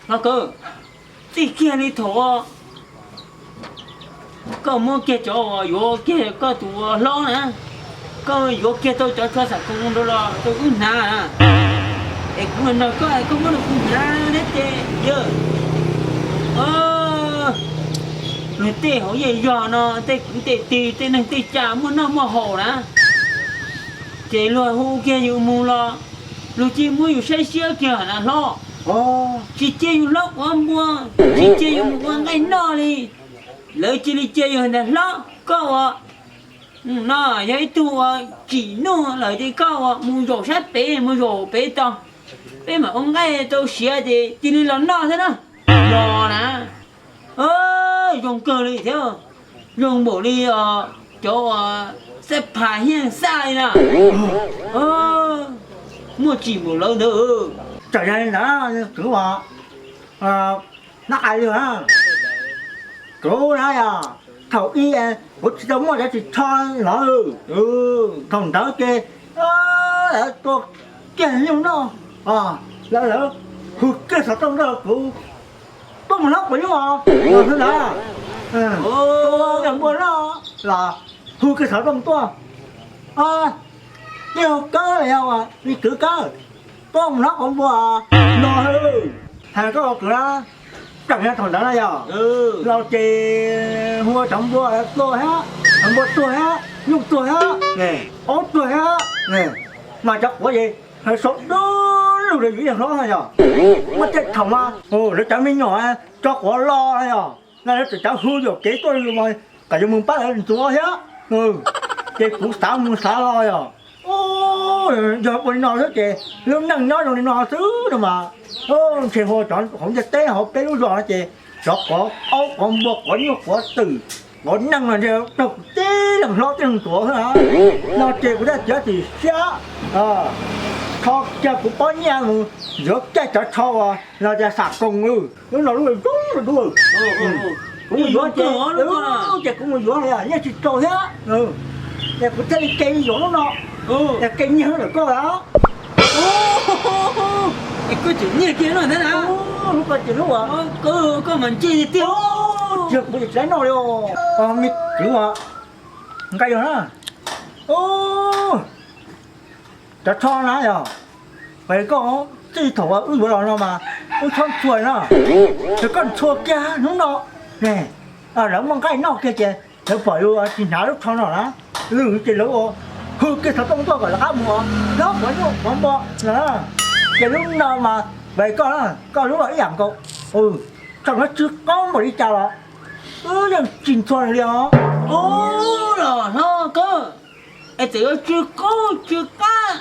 Hlob Kawm, txij kiag li thaum koj muab kiag cov uas yuav kiag koj tus hlob na, koj yuav kiag tau cov tsho xam koos rau los rau wb hnav, es kuv los nrog koj, koj muab rau kuv hnav thiab ces yog nws tej hauv yeej yog no tej kwv tej tij tej neeg tej tsa muaj noj muaj haus na, ces luag hu kiag yus mus los luag cia muab yus saib siab kiag na hlob. Tsis cia yus hlob quav npua, tsis cia yus mus ua nqaij noj li. Lawv cia li cia yus tias hlob, koj ua no yog ib tug uas tsim nuj lawm ces koj ua mus zaum sab pem, mus zaum pem tod, peb mam ua nqaij tau siav ces cia li los noj thiab na. Los na, zoo kawg li thiab, zoo npaum li cov uas xab phas hiaj xaj li na. Muaj tsim npaum lawv ntawd. Txawm yog li ntawd kwv, nab qais li, kuv na yog thaum ub kuv tsis tau muaj cov ris tsho lawm, thaum ntawd ces lawv tua kiag nyuj noj, lawv hu kiag xov tooj tuaj rau kuv, tuaj mus hlob quav nyuj os, ntawd tua npua noj los hu kiag xov tooj tuaj, Yog Kawm, yog li kwv Kawm, tuaj mus hlob quav npua no, hais koj ua kwv na. Tseem yog thaum ntawd na yog, los ces hu cov npua tuag thiab, cov npua tuag thiab, nyuj tuag thiab, aub tuag thiab, mas cov quav ces sau du lug rau yus ib leeg hlob na yog. Muaj tej thaum mas lawv cov me nyuam tso quav los na yog, no lawv txawm cov hu yuam kev tuaj rau yus mas kom yus mus pab lawv ntxuav thiab. Ces kuv xav mus xav los yog, yog ua li no xwb ces lub neej nyob zoo li no xwb no mas, ntshe hu cov hauv ntiaj teb hauv peb lub zos no ces cov quav aub quav npua quav nyuj quav twm quav neeg no ntshe raug kuv tib leeg hlob tib leeg ntxuav xwb na. No ces kuv thiaj txiav txim siab rho kiag kuv pob nyiaj mus yuav kiag cov tsho uas los tias xam koos, lub no lub zoo zoo dua. Kuv mus yuav ces, ces kuv mus yuav yeej tsis tau thiab, ces kuv thiaj li ke yuav lub no, es ke nyiag lub ntawm koj lawm. Es koj tseem nyiag kiag lub ntawd na? Lub ko ces lub uas koj mas ntseg tiag tiag. Tsis yog kuv ces tsis noj li os. Me kwv, nqa yog na. Cov tsho na yog, koj txij thaum wb yuav los no mas wb txhob ntxhua na, ces koj ntxhua kiag hnub no, lawv muaj nqaij noj kiag ces lawv pom yus tsis hnav lub tsho no na, lwm ces lawv hu kiag xov tooj tuaj kom lawv qab mus hlob quav nyuj quav npua no, ces lub no mas koj, koj lub no ib yam nkaus, txawm yuav tsw qoob npaum li cas los wb yeej tsis ntxhua li os. Ub, los hlob kawg, es txawm yuav tsw qoob tsw qab,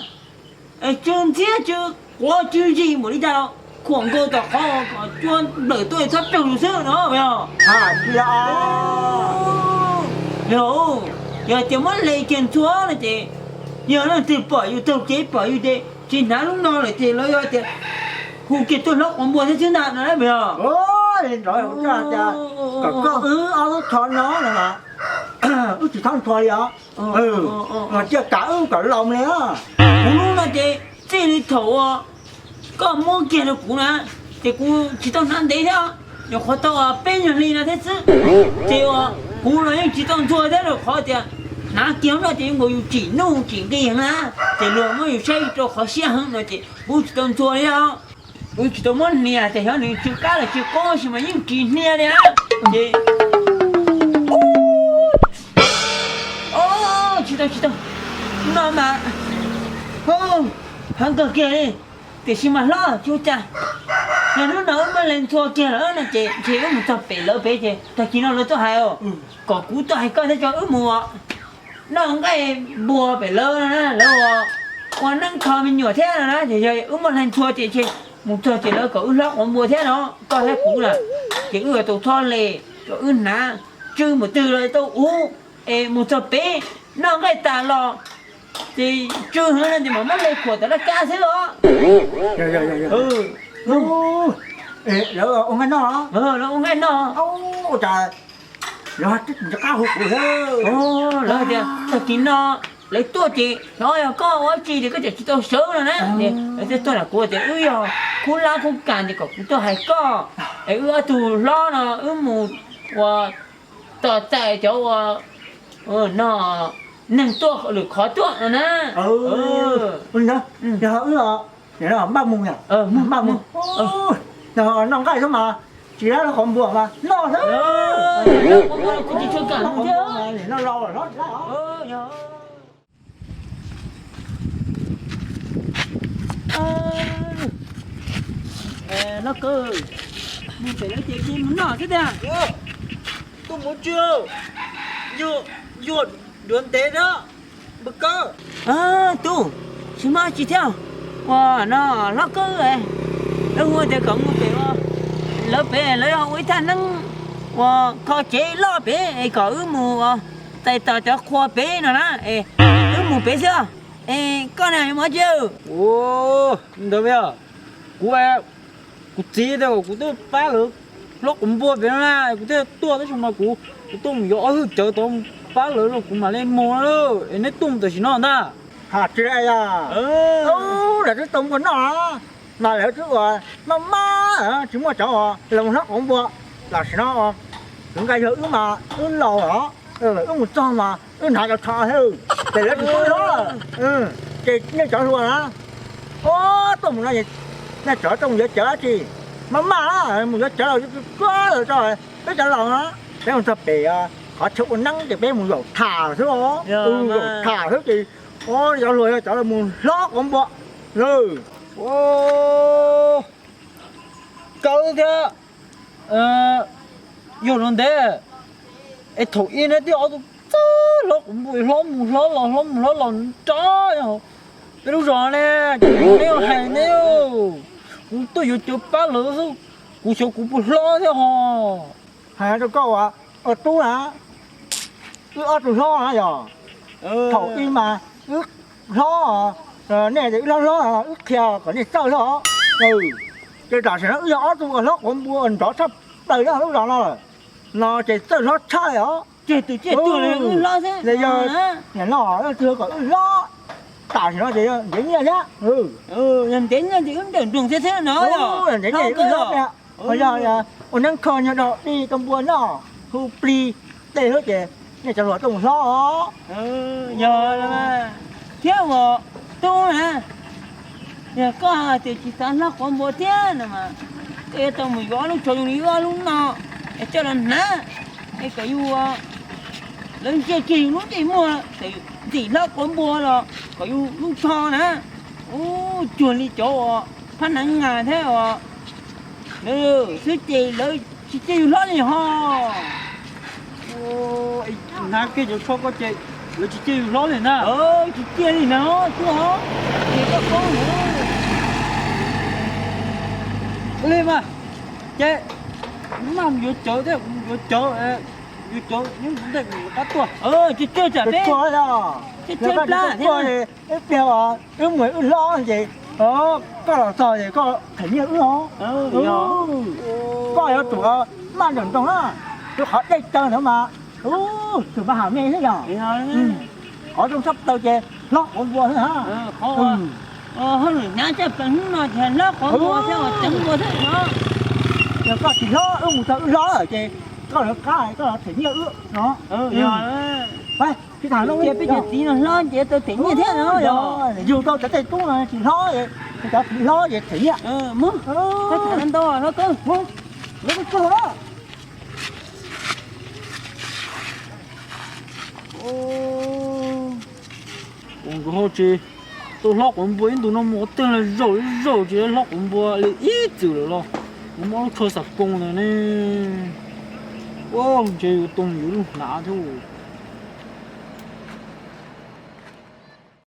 tsw ntxhiab tsw quav tsw zis npaum li cas los khuam nkaus tom qhov kom cua nplawm tuaj txhob raug yus xwb no yog. Yog, yog tias muab hle kiag ntxhua no ces yog leej twg pom yus taug kev pom yus ces tsis hnav lub no lawm ces lawv yuav tias hu kiag tuaj hlob quav npua thiab xwb ntag no yog. Kom koj wb ob lub tsho no no mas wb tsis txhob ntxhua li os. Mas cia kam wb kom laus li. Kuv lub no ces txij li thaum uas koj muab kiag rau kuv na, ces kuv tsis tau hnav ntev thiab, nyuam qhuav tau peb nyuag hli no thiab xwb. Ces uas kuv los yeej tsis tau ntxhua thiab rau qhov tias hnav kiag no ces yuav nkaus yus tsim nuj tsim nqi heev na, ces luag muab yus saib rau qhov siab heev no ces kuv tsis tau ntxhua li os. Kuv tsis tau muab hnia tias xyov nws tsw qab los tsw qoob sis mas yeej tsis hnia li. Ces tsis tau tsis tau, no mas heev kawg kiag li. Tiam sis mas hlob, tsis ua cas, yog hnub no wb muab hle ntxhua kiag lawm no ces ntshe wb mus txog pem lawv pem ces tag kis no lawv tuaj hais os, kom kuv tuaj hais koj thiab tso wb mus noj nqaij npua pem lawv, lawv ua neeb kho me nyuam thiab no na. Ces yog wb muab hle ntxhua ces ntshe mus txog ces lawv kom wb hlob quav npua thiab no, koj thiab kuv na, ces wb yuav tau txhob hle, kom wb hnav tsw mus twg los tau ub, es mus txog pem noj nqaij tas los ces tsw heev no ces mam muab hle khuam tom laj kab xwb os. Lawv ua nqaij noj, lawv ua nqaij noj, ua cas lawv rov qab hu kuv thiab. Lawv hais tias tag kis no Lawv tuaj ces xyov yog koj ua dab tsi ces koj tseem tsis tau sawv no na. Lawv thiaj tuaj nram kuv tias wb yog khub lab khub kam ces kom kuv tuaj hais koj es wb ob tug hlob no wb mus ua tos txais cov ua no neeg tuaj lwm qhov tuaj no na. Ua li ntawd, yog wb os, npaj mus yom, npaj mus. Noj nqaij xwb mas tsis dab qhov npua mas noj xwb. Noj lauj, hlob kawg, mus pem lawv ces cia mus noj xwb tiag. Tuaj mus tsis, yuag duav ntev thiab npawg Kawb. Tub, tsis muaj tsi thiab. Ua no hlob Kawb, lawv hu tias kom mus pem ua, lawv pem lawv ua ib thaj neeb ua kho tsev loj pem es kom wb mus ua txais tos cov qhua pem no na es wb mus pem xwb. Es koj na yuav mus dab tsi? Ua ntawd, kuv, kuv txiv tias kom kuv tuaj pab lawv hlob quav npua pem no na, kuv thiaj tuaj tab sis mas kuv, kuv tuaj mus yuav ob hwj cawv tod mus pab lawv los kuv mam li mus na. Es neb tuaj mus tam sim no ntag. Hais tsis, lam twb tau npua noj mas lawv twb ua maj maj tsis muaj cov los hlob quav npua. Tam sim no kuv nqa yog wb mas wb laus os, wb mus txog mas wb hnav cov tsho thiab, ces lawv tsis pub hlob. Ces nej cov hluas na, tuaj mus no, nej cov tuaj mus yuav cawv dab tsi? Maj maj mus yuav cawv los tsuag tsuag lawm tso, peb cov laus na, peb mus txog pem qhov chaw ua neeb ces peb mus zaum tham xwb os. Zaum tham xwb ces cov hluas yog cov mus hlob quav npua. Kawb thiab yog no ntev es thaum ub neb twb ob tug txawj hlob quav npua, hlob mus hlob los hlob mus hlob los nrab yog peb lub zos ne, ces neb hais neb, kuv tuaj yuav cawv pab lawv xwb, kuv xyov kuv puas hlob thiab ho. Hais rau koj ua tub na, wb ob tug hlob na yog, thaum ub mas wb hlob, nej tias wb hlob hlob wb qhia kom nej txawj hlob. Ces tam sim no wb yog ob tug uas hlob quav npua nrov tshaj plaws nyob lub zos no lawm, no ces txawj hlob tshaj li os. Ces tus ciaj tuag li wb hlob xwb. Yog niam no leej twg kom wb hlob, tam sim no ces yog ntev nyiaj thiab. Yog ntev nyiaj ces wb nrawm nroog thiab thiab no. Ntev nyiaj wb hlob, ho yog ua neeb kho nyiaj rau dib rau npua noj, hu plig tej xwb ces nej cov hluas tuaj mus hlob os. Yog thiab uas tub na, yog koj hais tias tsis xav hlob quav npua thiab no mas, koj yuav tau mus yuav ob lub tsho zoo li wb ob lub no es coj los hnav, es kom yus, lawv ntsia kiag yus lub ntsej muag, ntxim hlob quav npua los kom yus lub tsho na, ub, cuag li cov uas phab hneev nas thiab os, xwb ces lawv tsis cia yus hlob li ho. Hnav kiag cov tsho ko ces lawv tsis cia yus hlob li na. Tsis cia li na, tub os, ces koj paub na. Ua li mas, ces maj mus yuav cawv thiab, kuv mus yuav cawv, yuav cawv nyob ntawm ntej kuv rov qab tuaj. Tsis tsawg tsam peb, tsawg tsawg plab thiab. Ib pliag wb mus wb hlob ces koj los txog ces koj them nyiaj wb os. Koj yuav tsum maj nrawm nroog na, rau qhov dej taw ntawd mas, tus mas ham me xwb yog. Qhov zoo tshaj plaws ces hlob quav npua xwb. Hauj lwm hnyav tshaj plaws hnub no ces hlob quav npua thiab ua cawv npua thiab no. Yog koj tsis hlob, wb mus txog wb hlob lawm ces koj lawv qab koj los them nyiaj wb no. Cia peb cov txiv no hlob ces tau them nyiaj thiab no. Yug tau cov tej tub no tsis hlob, cov txiv hlob ces them nyiaj. Muab, koj tham ntau hlob kawg. Ua nkawd ho tsis tau hlob quav npua ib ntus no mus qhov twg los zaum zaum tsis hlob quav npua li ib txwm lawm los, kuv muab lub tsho xam koos ntawd ne. Ua ntshe yus tus yus lub hnav thiab.